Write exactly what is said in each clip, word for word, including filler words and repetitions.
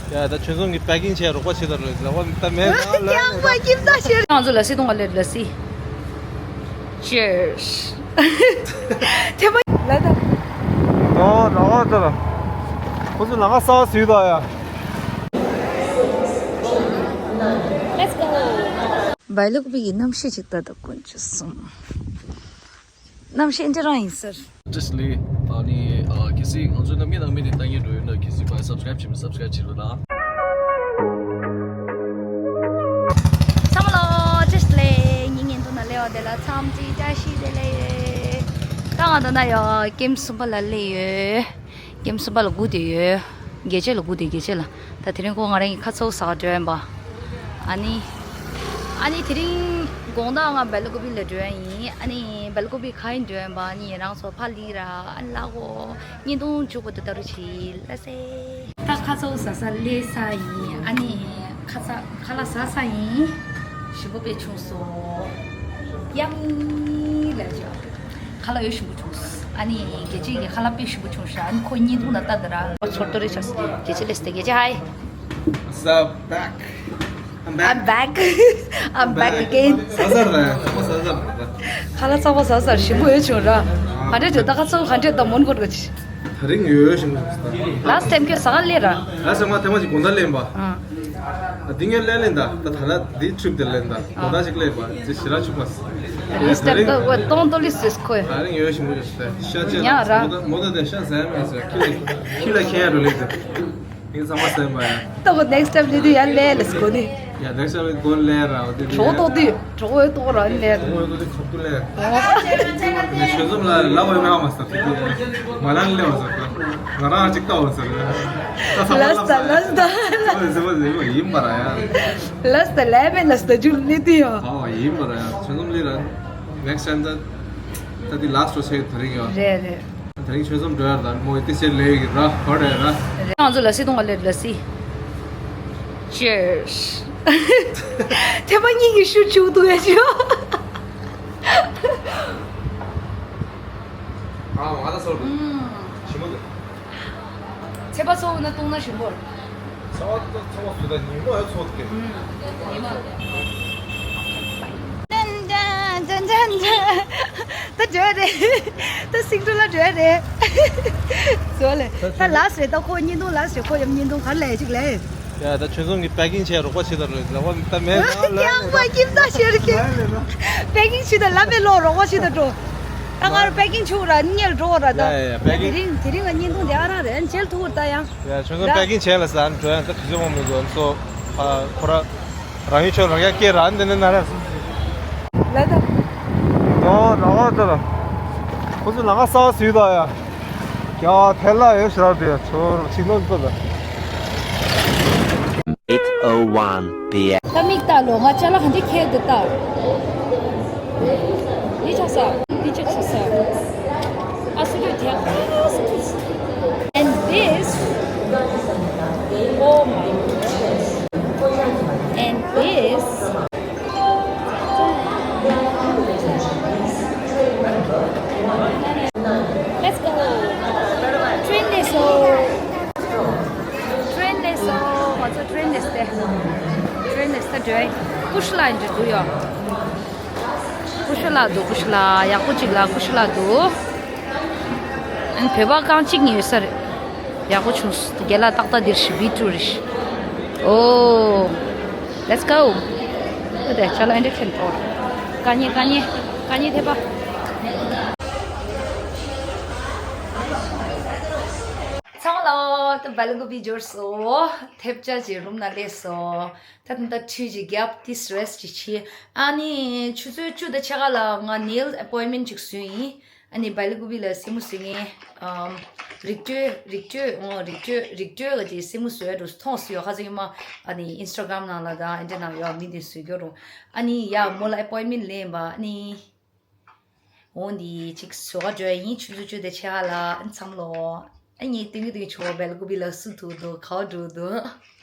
ཡ་ད་ཁྱོད་ཚོ་གི་པེ་ཀིང་བྱས་རོགས་པ་བྱེད་དང་རེད་ལ་བ་ད་མེད་ན་ལ་ཡང་མ་ཁྱིམ་ད་ཤེར། ང་ཚོ་ལ་སི་གཏོང་བ་ལེར་ལ་སི། Cheers། ཐེ་མ་ལ་ད། ད་ལ་བ་ད་ལ། ཁོ་ཚོ་ལ་ང་ས་བ་སུས་ད་ཡ། Let's go། བལ་ལུག་པའི་གནམ་གཤིས་ཅིག་ད་ད་དཀོན་མཆོག་གསུམ། གནམ་གཤིས་འདི་རང་ཡིན་ཟེར། བཀྲ་ཤིས་བདེ་ལེགས། ཨ་ནི་ཨ་གལ་སྲིད་ང་ཚོ་ནམ་རྒྱུན་ནང་མི་ནི་ལྟ་ཉན་འགྲོ་ཡོད་ན་གལ་སྲིད་བ་སབ་སི་ཀ་རེབ་བྱེད་མི་སབ་སི་ཀ་རེབ་བྱེད་རོགས་གནང་། ཚང་མ་ལ་བཀྲ་ཤིས་བདེ་ལེགས། ཉིན་ངན་དུ་ན་ལེ་བ་དེ་ལ་འཚམས་འདྲི་བཀྲ་ཤིས་བདེ་ལེགས། ད་ང་ད་ན་ཡ་ཀེམ་གསུམ་པ་ལ་སླེབས་ཡོད། ཀེམ་གསུམ་པ་ལ་སྒུག་བསྡད་ཡོད། རྒྱལ་སྤྱི་ལ་སྒུག་བསྡད་རྒྱལ་སྤྱི་ལ། ད་དེ་རིང་ཁོ་ང་རང་གི་ཁ་ཚ་བོ་ཟ་ག་འགྲོ་ཡིན་པ། ཨ་ནི། ཨ་ནི་དེ་རིང་དགོང་དག་ང་སྦེལ་ཀོབ་ལ་འགྲོ་ཡ་ཡིན། ཨ་ནི་སྦེལ་ཀོབ་ག་ཡིན་འགྲོ་ཡིན་པ་ཨ་ནི་རང་ཚོ་ཕ་ལི་ར་ཨ་ལ་གོ་བརྙན་ཐུང་བཅུག་པ་དུ་ལྟ་རུ་ཆི་ལ་སེ། ད་ཁ་ཚ་བོ་ཟ་ས་ལས་ས་ཡིན། ཨ་ནི་ཁ་ཚ་ཁ་ལག་ཟ་ས་ཡིན། ཞིམ་པོ་དཔེ་བྱུང་སོང་། ཡ་མི་ལ་ཇོ། ཁ་ལག་ཡོད་ཞིམ་པོ་བྱུང་། ཨ་ནི་རྒྱལ་སྤྱི་གི་ཁ་ལག་དཔེ་ཞིམ་པོ་བྱུང་ཤག་ཨ་ནི་ཁོ་བརྙན་ཐུང་ལ་ལྟ་འདི་ར། ཚོར་ཏོ་རེ་ཆགས། རྒྱལ་སྤྱི་ལེ་སྟེ་རྒྱལ་སྤྱི་ཧའི། What's up? Back. I'm I'm back. Back. I'm back again. ཟ་ཟ་ར་ཟ་ཟ་ར། ཁ་ལག་ཚ་བ་ཟ་ཟ་ཞིམ་པོ་ཡོད་བྱུང་ར། ག་འདྲ་བྱུང་ད་ཁ་ཚ་བོ་ག་འདྲ་ད་མོན་གོར་ག་ཆི། ད་རིང་ཡོད་ཞིམ་པོ་བྱུང་། ལ་སྟེམ་ཁྱོད་ཟ་ག་ལེ་ར། ལ་སེ་མ་ཐེ་མ་ཅིག་དགོང་དག་ལེན་པ། ཨ། ཨ་འདི་ངས་ལས་ལེན་ད་ད་ད་ལ་འདི་ཁྲིབ་དེ་ལེན་ད་དགོང་དག་ཅིག་ལེན་པ་ཅི་ཞི་ར་ཆུ་མ་སི། ལ་སྟེམ་ད་ཝེ་ཏོང་ཏོ་ལི་སིས་ཁོས། ད་རིང་ཡོད་ཞིམ་པོ་བྱུང་། ཤ་ཅེ་ཉ་ར། མོ་ད་མོ་ད་དེ་ཤ་ཟ་ཡ་མེད་ཟེར་ཁྱི་ལ་ཁྱི་ལ་ཁྱི་ཡ་རུ་ལེ་དེ། ངས་ཚང་མ་ཟ་ཡ་མ་ཡ། ད་ཁོ་next time ལེ་དུ་ཡ་ལེ་ལེ་སི་གོ་ནི། ཡ་next time ལེ་གོ་ལེ་ར་འོ་དེ་དེ་གྲོགས་ཏོག་དུས་གྲོགས་ཡོད་ཏོག་ར་ལེ་དུ། གྲོགས་ཡོད་ཏོག་དེ་ཁབ་ཏུ་ལེ། ངས་ཆོས་འཛོམས་ལ་ལབ་འོས་མེད་ཧ་མ་སོང་། དེ་དེ་མ་ལང་ལེ་བ་ཟེར་ད། ང་རང་གཅིག་ལྟ་བ་ཟེར། ད་ཚང་མ་ལབ་ས། ལབ་ས་ད། ལབ་ས་ད་ལས་མེད་ལབ་ས་ད་ཇུ་ལེ་དུ་ཡ། ཨ་ཡིན་པ་ར་ཡ། ཆོས་འཛོམས་ལེ་ར། next time ད་ད་དེ་last ལོ་ཆེ་ད་རིང་ཡ། རེད་རེད། ད་རིང་ཆོས་འཛོམས་འགྲོ་ཡ་ད་མོ་ཡི་ཏི་སེ་ལེ་གི་ར་ཧོ་རེ་ར། ང་ཚོ་ལ་སི་གཏོང་བ་ལེ་ལ་སི། Cheers། ཐེ་མ་གཉིས་ཀྱི་ཤུ་ཆུ་འདུག་ཡ་ཆུ། ཨ་མ་ད་སོ་རུ། ཞིམ་མོ་འདུག་ཚེ་པ་སོ་ན་གཏོང་ན་ཞིམ་པོ། ཚོགས་ཚོགས་ཚོགས་སུ་ད་ཉིན་མོ་ཡོད་ཚོགས་ཀྱི། ཉིན་མོ། ད་འགྲོ་རེད། ད་སིང་ཊོ་ལ་འགྲོ་རེད། ཟོ་ལེ། ད་ལ་སི་རེད། ད་ཁོ་བརྙན་ཐུང་ལ་སི་རེད། ཁོ་ཡང་བརྙན་ཐུང་ག་རེ་ལས་ཅིག་ལས། ཡ་ད་ཆོས་འཛོམས་ཀྱི་པེ་ཀིང་བྱས་རོགས་པ་བྱེད་དང་རེད་ལ་བ་ད་མེད་ན་ལ་ཡང་མ་ཁྱིམ་ད་ཤེར་ཁྱེད། པེ་ཀིང་བྱེད་དང་ལ་མེད་ལོ་རོགས་པ་བྱེད་དང་འགྲོ། ད་ང་རང་པེ་ཀིང་ཆུ་ར་ཉལ་འགྲོ་ར་ད། ཡ་ཡ་པེ་ཀིང་། དེ་རིང་དེ་རིང་ང་བརྙན་ཐུང་དེ་ཨ་རང་རེད། ཨ་ནི་མཇལ་ཐུབ་ད་ཡང་། ཡ་ཆོས་འཛོམས་པེ་ཀིང་བྱས་ལ་ས་ཨ་ནི་འགྲོ་ཡང་ད་དུས་ཚོད་མང་མི་འདུག་ཨ་ནི་སོ། ཨ་ཁོ་ར། རང་ཡུལ་ཆོས་རང་ཡ་སྐད་རང་འདི་ནས་ན་ར། ལ་ད། ཨོ་ར་བ་ད་ར། ཁོ་ཚོ་ལ་ང་ས་བ་སུས་ད་ཡ། ཡ་ཐལ་ལ་ཡོད་ཤར་དེ་ཚོར་ཕྱི་ནོར་ཚོ་ད། Eight oh one p m. ད་མིག་ལྟ་ལོ། ང་ཅ་ལག་ག་འདི་ཁྱེར་དུ་ལྟ། འདི་ཆགས་ས། འདི་ཆགས་ས། ཨ་སུ་ལུ་དེ། And this. Oh my goodness. And this. Let's go. Train ལས་སོ། Train ལས་སོ། ང་ཚོ་train ལས་ཏེ། Train ལས་ཏེ་འགྲོ། ཀུ་ཤུ་ལ་འགྲོ་དུ་ཡོ། ཀུ་ཤུ་ལ་འདུག་ཀུ་ཤུ་ལ་ཡག་པོ་ཅིག་ལ་ཀུ་ཤུ་ལ་འདུག་ཨན་བོད་པ་རྐང་གཅིག་ཉོས་ས་རེད། ཡག་པོ་བྱུང་སོང་། རྒན་ལགས་ཏག་ཏག་འདིར་ཞིག་བི་ཀྲུ་རེ་ཤི། ཨོ། Let's go. ཨོ་དེ་ཅ་ལག་འདི་ཁྱེར་འགྲོ། ཀ་ཉེ་ཀ་ཉེ་ཀ་ཉེ་ཐེ་པ། ཚང་མ་ལ་ཏུ་སྦེལ་ཀོབ་འབྱོར་སོང་། ཐེབས་ཆག་ཅིག་རུམ་ནང་སླེབས་སོང་། ད་ད་ད་ཁྲུས་ཅིག་བརྒྱབ་དེ་རེསི་ཅིག་བྱས། ཨ་ནི་ཆུ་ཚོད་བཅུ་དང་ཕྱེད་ཀ་ལ་ང་ནེལ་ཨེ་པོའིན་མེན་ཊི་ཅིག་བཟོས་ཡིན། ཨ་ནི་སྦེལ་ཀོབ་ལ་སེན་མོ་བཟོ་མཁན། ཨམ། རིག་གྲོལ་རིག་གྲོལ་ཨོ་རིག་གྲོལ་རིག་གྲོལ་ག་ཅིག་སེན་མོ་བཟོ་ཡ་འགྲོ་མཐོང་སོང་ཡོད། ཁ་སང་ཉི་མ་ཨ་ནི་ཨིན་སི་ཊ་གྷ་རམ་ནང་ལ་དང་ཨེ་འདྲ་ནང་ཡོད་མི་དེ་བཟོ་རྒྱུ་རུ། ཨ་ནི་ཡ་མོ་ལ་ཨེ་པོའིན་མེན་ཊི་ལེན་པ་ཨ་ནི། འོ་འདི་ཅིག་བཟོ་ག་འགྲོ་ཡ་ཡིན། ཆུ་ཚོད་བཅུ་དང་ཕྱེད་ཀ་ལ་ཨ་ནི་འཚམས་ལོ། ཨ་ནི་སྟོན་གི་སྟོན་གི་ཆོག་སྦེལ་ཀོབ་ལ་སུ་ཐུག་འདུག་ག་བ་འགྲོ་འདུག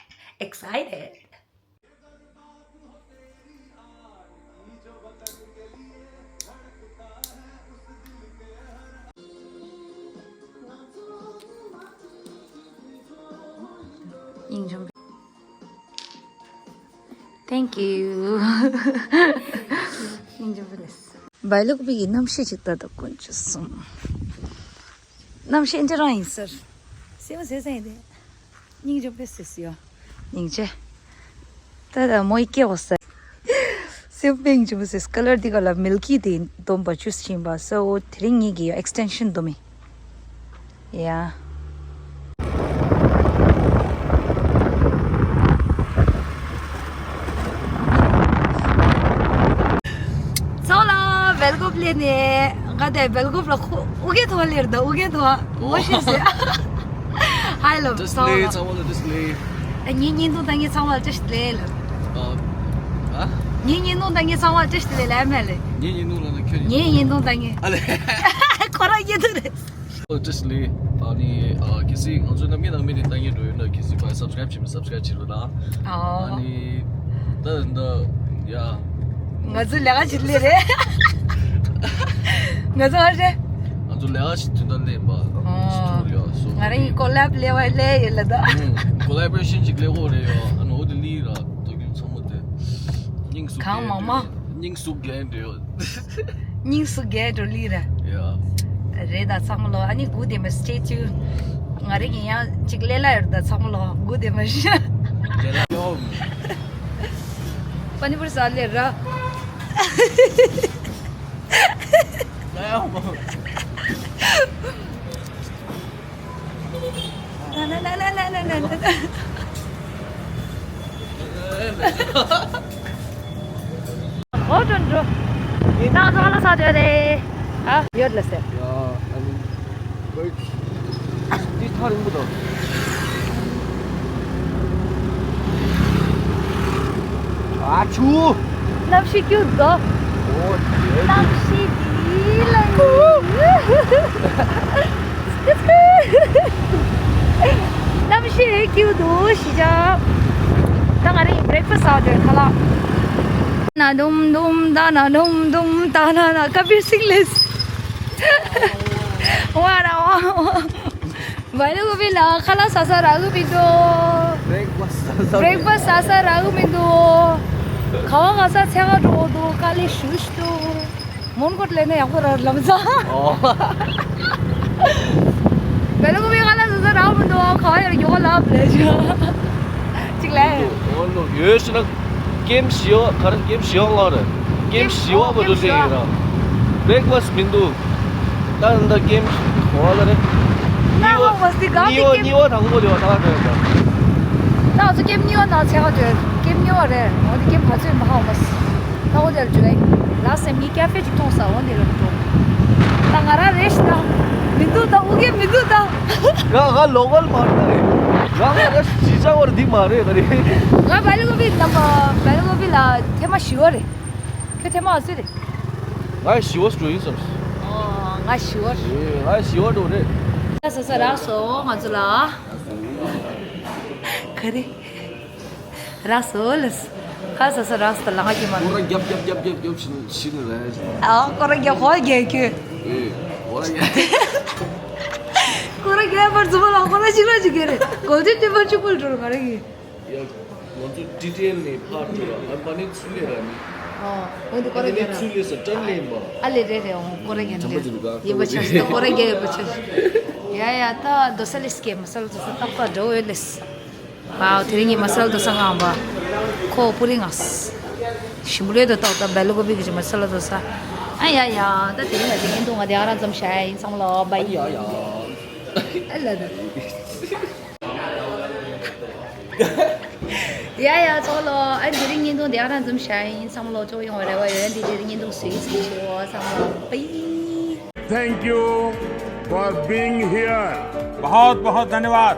Excited. Thank you. སྙིང་རྗེ་པོ་རེད། སྦེལ་ཀོབ་ཀྱི་གནམ་གཤིས་ཅིག་ལྟ་དང་དཀོན་མཆོག་གསུམ། གནམ་གཤིས་འདི་རང་ཡིན་ཟེར། སེམས་ཟེར་ཟེར་ཡིན་ཏེ། སྙིང་རྗེ་པོ་ཟེར་ཟེར་ཡོ། སྙིང་རྗེ། ད་ད་མོ་ཡི་སྐྱེ་བ་ཟེར། སེམས་སྙིང་རྗེ་པོ་ཟེར། ཀ་ལར་འདི་ག་ལ་མིལ་ཀི་དེ་འདོམ་པ་ཅུས་ཕྱིན་པ་སོ། དེ་རིང་ངེད་ཀྱི་ཡོ་ཨེགས་ཊེན་ཤན་འདོམ་མི། ཡ། ཚང་ལ་སྦེལ་ཀོབ་ལས་ནས་ང་དེ་སྦེལ་ཀོབ་ལ་ཁོ་ཨུ་གེ་ཐོ་ལེར་ད་ཨུ་གེ་ཐོ་ངོ་ཤེས་ཟེར། ཧའི་ལབ། བཀྲ་ཤིས་བདེ་ལེགས། ཚང་མ་ལ་བཀྲ་ཤིས་བདེ་ལེགས། ངའི་བརྙན་ཐུང་ལྟ་མཁན་ཚང་མ་ལ་བཀྲ་ཤིས་བདེ་ལེགས་ལབ། ཨ། ཨ། ངའི་བརྙན་ཐུང་ལྟ་མཁན་ཚང་མ་ལ་བཀྲ་ཤིས་བདེ་ལེགས་ལབ་མེད་ལེ། ངའི་བརྙན་ཐུང་ལ་ན་ཁྱོད་ངའི་བརྙན་ཐུང་ལྟ་མཁན། ཨ་ལེ། ཁོ་རང་བརྙན་ཐུང་རེད། ཨོ་བཀྲ་ཤིས་བདེ་ལེགས། ཨ་ནི་ཨ་གལ་སྲིད་ང་ཚོ་ནམ་རྒྱུན་ནང་མི་དེ་ལྟ་མཁན་འགྲོ་ཡོད་ན་གལ་སྲིད་ཕར་སབ་སི་ཀ་རེབ་བྱེད་མི་སབ་སི་ཀ་རེབ་བྱེད་རོགས་གནང་། ཨོ། ཨ་ནི་ད་ད་ཡ། ང་ཚོ་ལས་ཀ་བྱེད་ལེ་རེད། ང་ཚོ་ཨ་རེད། ང་ཚོ་ལས་ཀ་བྱེད་དུས་ད་ལེན་པ། ཨོ། ང་རང་གི་ཀོ་ལེབ་ལས་པ་ལས་ཡོད་ལ་ད། ཀོ་ལེ་བོ་རེ་ཤན་ཅིག་ལས་འོ་རེད་ཡ། ཨ་ནི་འོ་དེ་ལི་ར་ད་རྒྱུན་ཚང་མ་དེ། སྙིང་སུ་གང་མང་མང་། སྙིང་སུ་རྒྱལ་འདྲེ་ཡོད། སྙིང་སུ་རྒྱལ་འགྲོ་ལི་ར། ཡ། རེད་ད་ཚང་མ་ལོ། ཨ་ནི་གུ་དེ་མ་སི་ཊེ་ཊུན། ང་རེ་ངས་ཡང་ཅིག་ལས་ལ་ཡོད་ད་ཚང་མ་ལོ་གུ་དེ་མ་ཤི། ལས་ལ་ཡོད། པ་ནི་པུར་ཟ་ལེ་ར། ལ་ཡོད། ཨོ་ཀྲོན་ཀྲོ། ཡིན་ན་ཚོ་ལ་ས་ཏོ་རེ། ཨ་ཡོད་ལ་སེ། ཡ་ཨ་ནི་ཝེ་ཊི། འདི་ཐག་རིང་པོ་འདུག་ཨ་ཆུ། གནམ་གཤིས་སྐྱིད་འདུག་ཨོ་དེ། གནམ་གཤིས་འདི་ལ། གནམ་གཤིས་སྐྱིད་འདུག་ཞི་ཅང་། ད་ང་རང་བྷི་རེག་ཕ་སི་ཟ་འདོད་ཁ་ལག་ན་དུམ་དུམ་ད་ན་དུམ་དུམ་ད་ན་ན་ཀ་བི་སིང་ལེས། ཝ་ར་ཝ། སྦེལ་ཀོབ་ལ་ཁ་ལག་ཟ་ས་རག་གི་མི་འདུག་བྷི་རེག་ཕ་སི་ཟ་ས། བྷི་རེག་ཕ་སི་ཟ་ས་རག་གི་མི་འདུག་ག་བ་ག་ས་འཚོལ་ག་འགྲོ་འདུག་དཀའ་ལས་ཞེ་པོ་ཞིག་འདུག་མོན་གྷོ་ལས་ན་ཡག་པོ་རེད་ལམ་སང་། ཨོ། སྦེལ་ཀོབ་ཁ་ལག་ཟ་ས་རག་མི་འདུག་ག་བ་ཡར་མགྱོགས་ལབ་རེད་ཅིག་ལས། ཨོ་ལོ་ཡོད་ཤི་ན། ཀེམ་བཞི་བ་ག་རེ། ཀེམ་བཞི་བ་ལ་རེད། ཀེམ་བཞི་བ་བ་རུ་ལེན་ཡིན་ར། བྷི་རེག་ཕ་སི་མི་འདུག་ད་ད་ཀེམ་ག་བ་ལ་རེད། གཉིས་པ། གཉིས་པ་དང་པོ་ལས་བ་ད་ག་རེད་ད། ད་ང་ཚོ་ཀེམ་གཉིས་པ་ནང་འཚོལ་ག་འགྲོ། ཀེམ་གཉིས་པ་རེད། འོ་དེ་ཀེམ་ག་ཚོད་མ་ཧ་མ་སི། ད་འོ་དེར་འགྲོ་ཡ། ལ་སེ་མི་ཀ་ཧྥེ་ཅིག་མཐོང་ས་འོ་དེ་ལ་འགྲོ། ད་ང་རང་རེད་ཤི་ད། མི་འདུག་ད། ཨུ་གེ་མི་འདུག་ད། ང་ང་ལོ་ཀལ་མ་རེད། ང་ང་ང་གཞིས་ཆགས་པ་འདི་མ་རེད་ད་རེད། ང་སྦེལ་ཀོབ་ནང་མ་སྦེལ་ཀོབ་ལ་ཐེངས་མ་བཞི་པ་རེད། ཁྱོད་ཐེངས་མ་ག་ཚོད་རེད། ང་བཞི་པ་འགྲོ་ཡིན་བསམ། ཨོ་ང་བཞི་པ་རེད། ཨེ་ང་བཞི་པ་འགྲོ་རེད། ད་ཟ་ས་རག་སོང་ང་ཚོ་ལ། ག་རེ། རག་སོང་ལ། ཁ་ཟ་ས་རག་སོང་ལ་ང་ཀྱི་མ། ཁོ་རང་རྒྱབ་རྒྱབ་རྒྱབ་རྒྱབ་རྒྱབ་ཤི་ཤི་ནི་རེད། ཨ་ཁོ་རང་རྒྱབ་ཁོ་རྒྱབ་ཁྱོད། ཨེ་ཁོ་རང་རྒྱབ། ཁོ་རང་རྒྱབ་པར་རྫུན་མ་ལ་ཁོ་རང་ཤི་ར་ཅིག་གི་རེད། གོ་དེ་དེ་པར་ཅིག་པུལ་འགྲོ་ང་རང་གི། ཡ་ང་ཚོ་ཌི་ཊེལ་ནས་ཕར་འགྲོ་ཡ། ཨ་མ་ནི་ཚུར་ལས་ར་ནི། ཨོ་འོན་ཏེ་ཁོ་རང་རྒྱབ་ར། ཚུར་ལས་ས་ཏྲན་ལེན་པ། ཨ་ལེ་རེད་རེད། ཨོ་ཁོ་རང་རྒྱབ་ར། ཡིན་པ་ཆ་ཤི་ད་ཁོ་རང་རྒྱབ་ཡོད་པ་ཆ་ཤི། ཡ་ཡ་ད་རྡོ་ས་ལེ་སི་ཀེ་མ་ས་ལ་རྡོ་ས་ཏག་ཏག་འགྲོ་ཡོད་ལེ་སི། ཝའོ། དེ་རིང་གི་མ་སལ་དོ་ས་ངའམ་པ། ཁོ་པུ་རིང་ཨ་སི། ཞིམ་པོ་ལོས་དོ་ཏོག་ཏོ་སྦེལ་ཀོབ་གི་མ་སལ་དོ་ས། ཨ་ཡ་ཡ། ད་དེ་རིང་ལ་དེ་ངན་དུ་ང་དེ་ཨ་རང་ཙམ་ཤ་ཡིན་ཚང་མ་ལོ་བའི། ཨ་ཡ་ཡ། ཨ་ལ་ད། ཡ་ཡ་ཚོགས་ལོ། ཨ་དེ་རིང་ངན་དུ་དེ་ཨ་རང་ཙམ་ཤ་ཡིན་ཚང་མ་ལོ་ཅོག་ཡོང་བ་རེ་བ་ཡོད། དེ་དེ་རིང་ངན་དུ་སུས་ཚིག་ཆེ་བོ་ཚང་མ་ལོ་བའི། Thank you for being here. बहुत बहुत धन्यवाद।